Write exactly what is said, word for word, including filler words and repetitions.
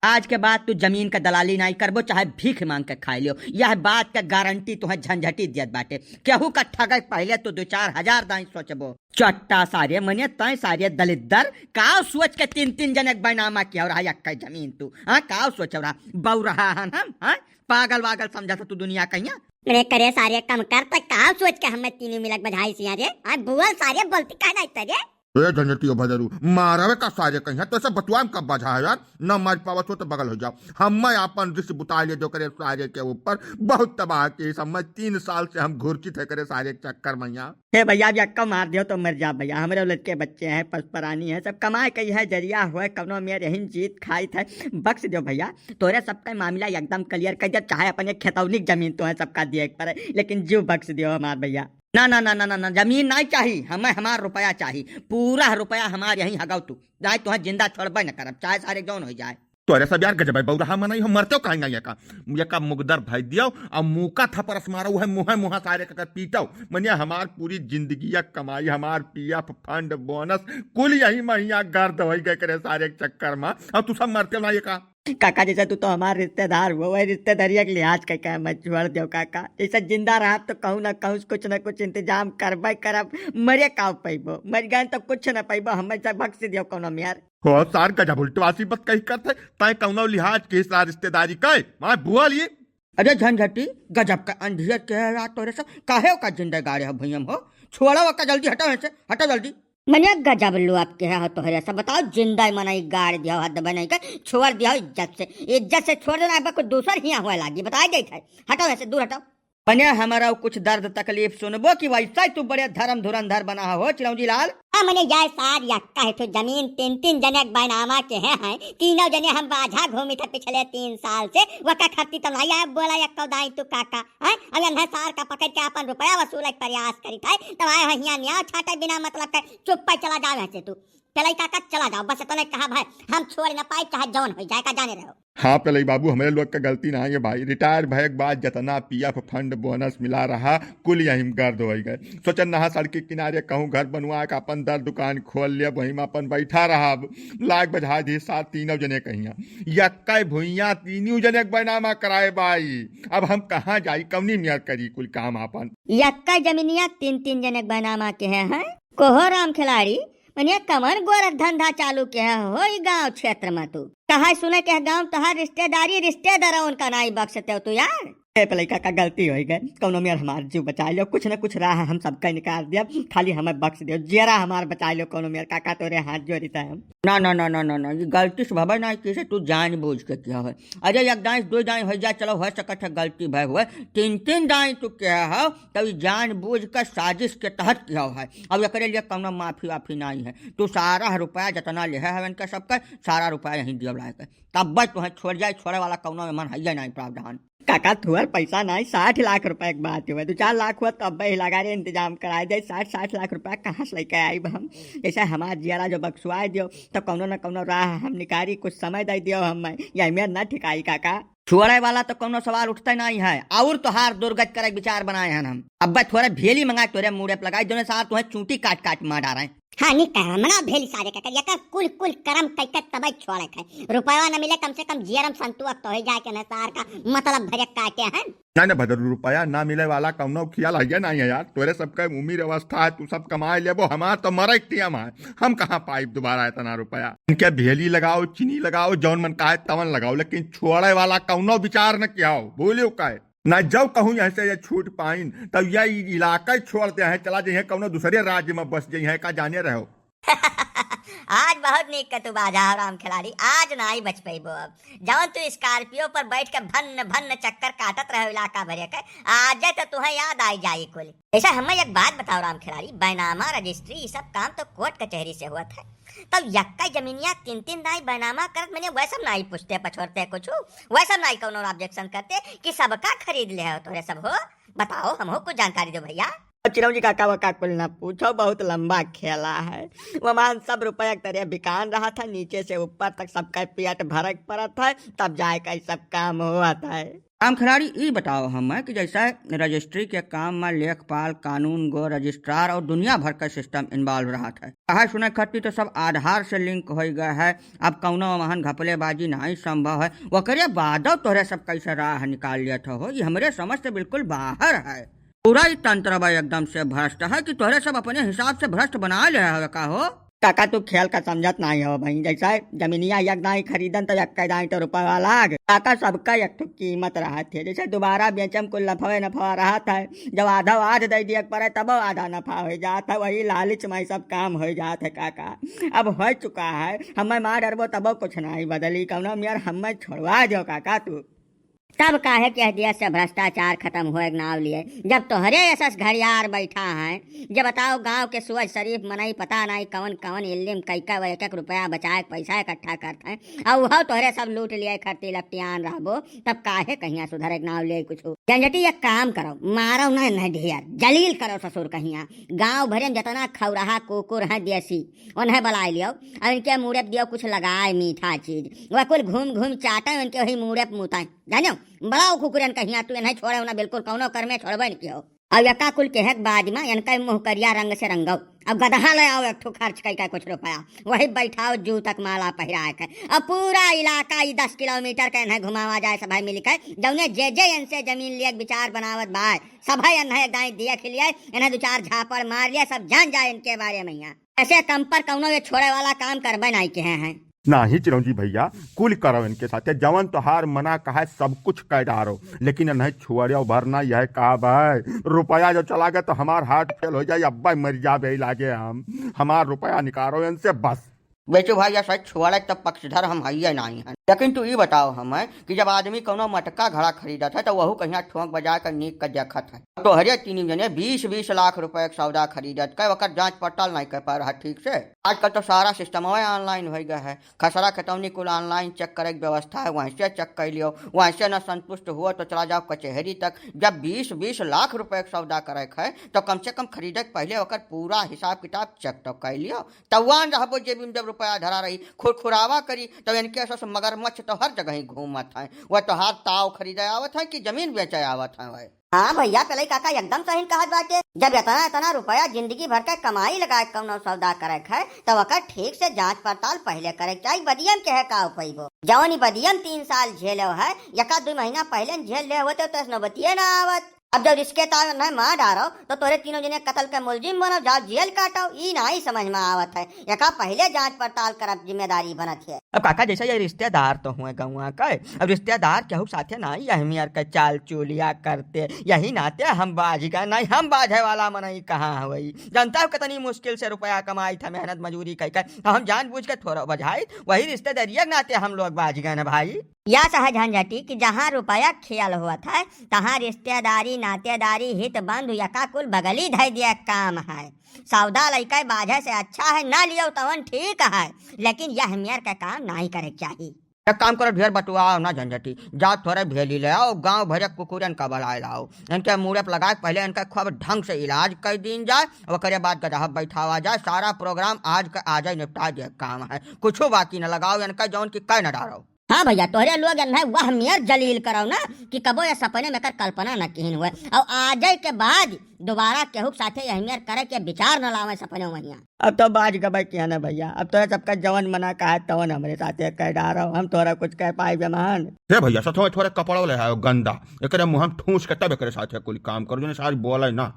आज के बाद तू जमीन का दलाली नाहीं करबो, चाहे भीख मांग के खाइ लियो। यह बात का गारंटी तुहैं झंझटी दियत बाटे। केहू का ठगै पहिले तू दो चार हजार दाईं सोचबो। चट्टा सारे मने तैं सारे दलिद्दर, काव सोच के तीन तीन जने के बैनामा किहौ रहा यक्कै जमीन तू? हाँ, काव सोचौ रहा? बौरहा हन हम, हाँ? पागल वागल समझत ह तू दुनिया कहियाँ? अरे करे सारे कम कर, त काव सोच के हमें तीनों मिलक बझाइस हियाँ रे? आज बोल सारे बोलती काहे नाहीं त रे? ए झंझटियो भदरू, मारवे का सारे कहियाँ, तोसे बतुआम कब बझा है यार? न मार पावत हो तो बगल हो जाओ। हमें आपन रिस बुताइ ले जो करे सारे के ऊपर, बहुत तबाह किहिस हमें। तीन साल से हम घुरचित है करे सारे के चक्कर में यहाँ। हे भइया, अब यक्का मार दियो तो मर जा भइया। हमरे लड़के बच्चे हैं, पसपरानी है, सब कमाए कई है, जरिया होए, कौनो मेर यहीं जीत खाइत है, बख्श दियो भइया। तोरे सबका मामला एकदम clear कर दिया, चाहे अपन एक खेतौनी की जमीन तो है, सबका दिए के पड़े, लेकिन जीव बख्श दियो हमार भइया। ना, ना, ना, ना, ना, ना, जमीन नाहीं चाही, हमें हमार रुपया चाही, पूरा रुपया हमार यहीं हगाओ तू, नाहीं तोहे जिंदा छोड़बे न करब, चाहे सारे जौन हो जाए। तोरे सब यार गजब है, बौरहा मनई हो, मरते हो काहे ना यका, यका मुगदर भई दियो, अब मुका थपरस मारो है, मुँहे मुँहा सारे का पीटो, मने हमार पूरी जिंदगी या कमाई, हमार पी एफ फंड, बोनस, कुल यही महिया गर्द होइ गए करे सारे के चक्कर में, अब तू सब मरते हो ना यका। काका, जैसे तू तो हमार रिश्तेदार हुआ, वही रिश्तेदारिया के लिहाज कइके मत छोड़ दियो काका। जैसे जिंदा रहब तो कहूँ ना कहूँ कुछ ना कुछ इंतजाम करबे करब। मरे का पइबो, मर गए तो कुछ ना पइबो, हमें से बख्श दियो कौनो मेर। हो सार, गजब उल्टवासी बात कही करत है। तैं कौनो लिहाज के सार रिश्तेदारी कहे, माँ बुआ लिए। अरे झंझटी, गजब का अंधियर के है रात तोरे सब। काहे ओका जिंदा गाड़े हो भैया हो? छोड़ो ओका जल्दी, हटाओ यहाँ से, हटाओ जल्दी। मने गजब लोग के है तोहरे सब। बताओ, जिंदा मनई गाड़ दिया, हद बनाई के छोड़ दिया इज्जत से। इज्जत से छोड़ देना, अब कुछ दूसर हियाँ हुआ लागी, बताई देत है। हटाओ यहाँ से, दूर हटाओ। मने हमारा कुछ दर्द तकलीफ सुनबो कि वैसा ही तू बड़े धर्म धुरंधर बना हो, चिरौंजी लाल? आ मने यार सार यक्का है, तो जमीन तीन तीन जने के बैनामा के है, हैं, तीनों जने हम बाझा घूमित है पिछले तीन साल से, वका खत्ती तो नहीं आया, बोला यक्का दाई तू काका, हैं? अब अंधा सार का पकड़ के अपन रुपया वसूले के प्रयास करित है, तब आए हो हियाँ न्याय छाटे बिना मतलब के, चुप्पे चला जाओ यहाँ से तू। पेलई काका चला जाओ, बस इतने कहा भाई, हम छोड़ न पाई, चाहे जौन हो जाए, का जाने रहो। हाँ पेलई बाबू, हमरे लोग का गलती ना है भाई। रिटायर भए के बाद जितना पी एफ फंड बोनस मिला रहा, कुल यहीं में गर्द होइ गए। सोचन नहा सड़क के किनारे कहूँ घर बनवा के अपन दर दुकान खोल लिया, वहीं में अपन बैठा रहा। अब लाग बझा दी सार तीनों जने कहियाँ। यक्का भुइयाँ तीनों जने के बैनामा कराए बाई। अब हम कहाँ जाई, कौनी मेर करी कुल काम आपन? यक्का जमीनिया तीन तीन जने के बैनामा के है, हैं? कोहो राम खिलाड़ी, मने कमन गोरख धंधा चालू के है हो ई गाँव क्षेत्र में तू? कहा सुने के है गाँव तोहार रिश्तेदारी, रिश्तेदार उनका नाई बख्शते हो तू यार। ए पेलई काका, गलती होइ गए, कौनो मेर हमार जीव बचाइ लियो, कुछ न कुछ राह हम सबका निकाल दिया, खाली हमें बख्श दियो, जियरा हमार बचाइ लियो कौनो मेर काका, तोरे हाथ जोड़ित है हम। ना, ना, ना, ना, ना, ना, ये गलती से भवा ना, कैसे तू जानबूझ के किया है। अरे एक दाईं से दो दाईं होइ जाए, चलो हो सकत है गलती भए हुए, तीन तीन दाईं तू किया है, तब ई जानबूझ के साजिश के तहत किया है। अब एकरे लिए कौनो माफी वाफी नाहीं है, तू सारा रुपया जितना लेहे है इनके सबके, सारा रुपया यहीं दियो लाए के, तब बस तुहें छोड़ जाए, छोड़े वाला कौनो में मन है नाहीं प्रावधान। काका, थोर पैसा नाहीं, साठ लाख रुपया के बात हुआ, दो चार लाख हुआ तब ही लगा रे इंतजाम कराए दे। साठ, साठ लाख रुपया कहाँ से लेके आइब हम? जैसे हमार जियरा जो बक्सवाए दियो, तो कौनो न कौनो राह हम निकारी, कुछ समय दे दियो हम, या मेर ना ठिकाई काका। छोड़े वाला तो कौनो सवाल उठते नाहीं है, और तोहार दुर्गत करे के विचार बनाए हन हम। अब्बे थोरे भेली मंगाए, तोरे मूड़े पे लगाई, दोनों सार तुहें चूंटी काट काट मार डारे। हाँ, नी कह, मना भेली सारे का, यकर कुल, कुल करम कइके तबे छोड़े के है। रुपया न मिले, कम से कम जियरम संतुष्ट तो हो जाए के न सार का मतलब भरे काटे हैं। ना, ना, भदरू, रुपया ना मिले वाला कौनो खियाल है नाहीं है यार। तोरे सबके उम्र अवस्था है, तू सब कमाए लेबो, हमार तो मरे के टियम है। हम कहाँ पाइब दोबारा इतना रुपया? इनके भेली लगाओ, चीनी लगाओ, जौन मन काहे तवन लगाओ, लेकिन छोड़े वाला कौनो विचार न किया हो, भूलियो काहे? ना जब कहूँ यहाँ से ये छूट पाइन, तब यह इ-, इलाका ही छोड़ दे हैं, चला जाइए कौनो दूसरे राज्य में बस जाइए, का जाने रहो। आज बहुत नीक के तू बाझा हो राम खिलाड़ी, आज नाहीं बच पइबो अब। जौन तू Scorpio पर बैठ के भन्न भन्न चक्कर काटत रहो इलाका भरे के, आज तो तुहें याद आई जाई कुल। ऐसा हमें एक बात बताओ राम खिलाड़ी, बैनामा रजिस्ट्री ये सब काम तो कोर्ट कचहरी से होत है, तब यक्का जमीनिया तीन तीन दाई बैनामा करत मने वह सब नाहीं पूछते पछोरते कुछ, वह सब नाहीं कौनो objection करते कि सबका खरीद ले हो तोरे सब हो? बताओ, हमहू कुछ जानकारी दो भइया। अब चिरौंजी काका वका कुल ना पूछो, बहुत लंबा खेला है। वमान सब रुपया के तरे बिकान रहत है, नीचे से ऊपर तक सबका पेट भरक पड़त है, तब जाए का ई सब काम होत है। राम खिलाड़ी, ई बताओ हमें कि जैसे रजिस्ट्री के काम में लेखपाल, कानून गो, रजिस्ट्रार और दुनिया भर का सिस्टम इन्वॉल्व रहत है। कहा सुने खत्ती तो सब आधार से लिंक होइ गए है, अब कौनो वहन घपलेबाजी नहीं संभव है। ओकरे बादो तोहरे सब कैसे राह निकाल लेत हो, ई हमरे समझ से बिल्कुल बाहर है। पूरा ही तंत्र बा एकदम से भ्रष्ट है कि तोहरे सब अपने हिसाब से भ्रष्ट बना ले हो का हो? काका, तू खेल का समझत नाहीं हो भाई। जैसे जमीनिया एक दाई खरीदन तो एक दाई तो रुपया लाग। काका, सबका एक ठो कीमत रहत है। जैसे दोबारा बेचम कुल नफवे नफवा रहत है। जब आधा आध दे दिए पड़े तब आधा नफा हो जात है। वही लालच में सब काम हो जात है काका। अब हो चुका है, हमें मार डरबो तबो कुछ नहीं बदली। कौनो मेर हमें छोड़वा दो काका तू। तब काहे कह दिया से भ्रष्टाचार खत्म होए के नाव लिए, जब तोहरे यशस घड़ियार बैठा है। जब बताओ, गांव के सुअज शरीफ मनई पता नहीं कवन कवन इल्लिम कई का एक एक रुपया बचाए के पैसा इकट्ठा करत हैं, और वह तोहरे सब लूट लिए खरती लपटियान रहबो, तब काहे कहिया सुधरे के नाव लिए कुछ? झंझटी एक काम करो, मारो न, न ढेर जलील करो ससुर कहिया। गांव भरे में जितना खौराहा कुकुर हैं देसी, उन्हें बुलाए लियो, और इनके मूड़े पे दियो कुछ लगाए मीठा चीज, वह कुल घूम घूम चाटे, इनके वही मूड़े पे मुताए। जानो, बड़ा कुकुरन कहिया तू इन्हें छोड़े ना, बिल्कुल कौनो कर में छोड़बे नहीं कियो। अब यका कुल केहक बाद में इनका मुंह करिया रंग से रंगो। अब गदहा ले आओ एक ठो खर्च कई का कुछ रुपया, वही बैठाओ जू तक माला पहिराए के। अब पूरा इलाका ई दस किलोमीटर के इन्हें घुमावा जाए, सभा मिल के जौने जे जे इनसे जमीन लिए के विचार बनावत बाय, सभा इन्हें एक दाई देख लिए, इन्हें दो चार झापड़ मार लिए, सब जान जाए इनके बारे में। यहाँ ऐसे कम पर कौनो ये छोड़े वाला काम करबे नहीं किहे हैं। नाही चिरौंजी भैया, कुल करो इनके साथे, जवन तोहार मना कहा है, सब कुछ कह डारो, लेकिन नहीं छुअरिया भरना यह कहा भाई, रुपया जो चला गया तो हमार हार्ट फेल हो जाए, अब्बा मर जाबे लागे हम, हमार रुपया निकालो इनसे बस। बेचू भाई, या सच छुअड़े तब पक्षधर हम हइये नहीं हैं, लेकिन तू ई बताओ हमें कि जब आदमी कौनो मटका घड़ा खरीदत है तो वहू कहिया ठोंक बजा के नीक के देखत है। तोहरे तीन जने बीस बीस लाख रुपए के सौदा खरीदत के ओकर जांच पड़ताल नहीं कर पा रहा ठीक से। आजकल तो सारा सिस्टम ऑनलाइन हो गया है, खसरा खतौनी कुल ऑनलाइन चेक करे के व्यवस्था है, वहीं से चेक कर लियो, वहीं से न संतुष्ट हुआ तो चला जाओ कचहरी तक। जब बीस बीस लाख रुपए के सौदा करे के है तो कम से कम खरीदे के पहले ओकर पूरा हिसाब किताब चेक तो कर लियो, तवान रहबो जेब में जब रुपया धरा रही, खुरखुरावा करी, तब इनके सस मगरमच्छ तो हर जगह ही घूमत है। वह तो हर ताव खरीदे आवत है कि जमीन बेचे आवत है वह। हाँ भैया, कलई काका एकदम सही कहत बाटे। जब इतना इतना रुपया जिंदगी भर के कमाई लगा के कौनो सौदा करे के है, तब ओकर ठीक से जांच पड़ताल पहले करे के चाही। बदियम के है का उपइबो? जौन ई बदियम तीन साल झेलो है, एका दू महीना पहले न झेल ले होते तो ऐसनो बतिये ना आवत। अब जब रिश्तेदार न मार डारो, तो तोरे तीनों जने कत्ल के मुलजिम बनो, जाओ जेल काटो, ई नाई समझ में आवत है। एका पहले जांच पड़ताल करब जिम्मेदारी बनत है। अब काका, जैसे ये रिश्तेदार तो हुए गौवा के, अब रिश्तेदार केहू के साथे नाई यह मेर के चाल चोलिया करते, यही नाते हम बाझ गए, नहीं हम बाझे वाला मनई कहाँ हुई। जानता हो कितनी मुश्किल से रुपया कमाई था, मेहनत मजूरी कई कर, तो हम जानबूझ के थोड़ा बझाई, वही रिश्तेदारिया के नाते हम लोग बाझ गए ना भाई। या सह झंझटी कि जहाँ रुपया खेल होत है, तहाँ रिश्तेदारी, नातेदारी, हित बंधु यका कुल बगली धइ दिया काम है। सौदा लइका बाझे से अच्छा है, ना लियो तवन ठीक है, लेकिन यह मेर के काम नाहीं करे के चाही। एक काम करो, ढेर बतुआओ ना झंझटी, जाओ थोड़े भेली ले आओ, गांव भरे कुकुरन का बलाए लाओ, इनके मूड़े पर लगा के पहले इनका खूब ढंग से इलाज कर दीन जाए, ओकरे बाद गदहा बैठावा जाए। सारा प्रोग्राम आज का आज ही निपटा दिया काम है, कुछ बाकी न लगाओ इनका, जौन की कह न डारो। हाँ भैया, तोहरे लोग एन्हे वह मेर जलील करौ ना कि कबो यह सपने में एकर कल्पना न किहिन हुए। और आजै के बाद दोबारा केहू के साथे यह मेर करे के विचार न लावे सपने में हियाँ। अब तो बाज गबे किया ना भैया, अब तो सबका जवन मना कहा तवन हमरे साथे कह डारो, हम तोरा कुछ कह पाई बेमान। हे भैया, सथो में थोड़े कपड़ो ले आयो गंदा, एकरे मुँह में ठूस के तब एकरे साथे कुल काम करो, जने सारी बोले ना।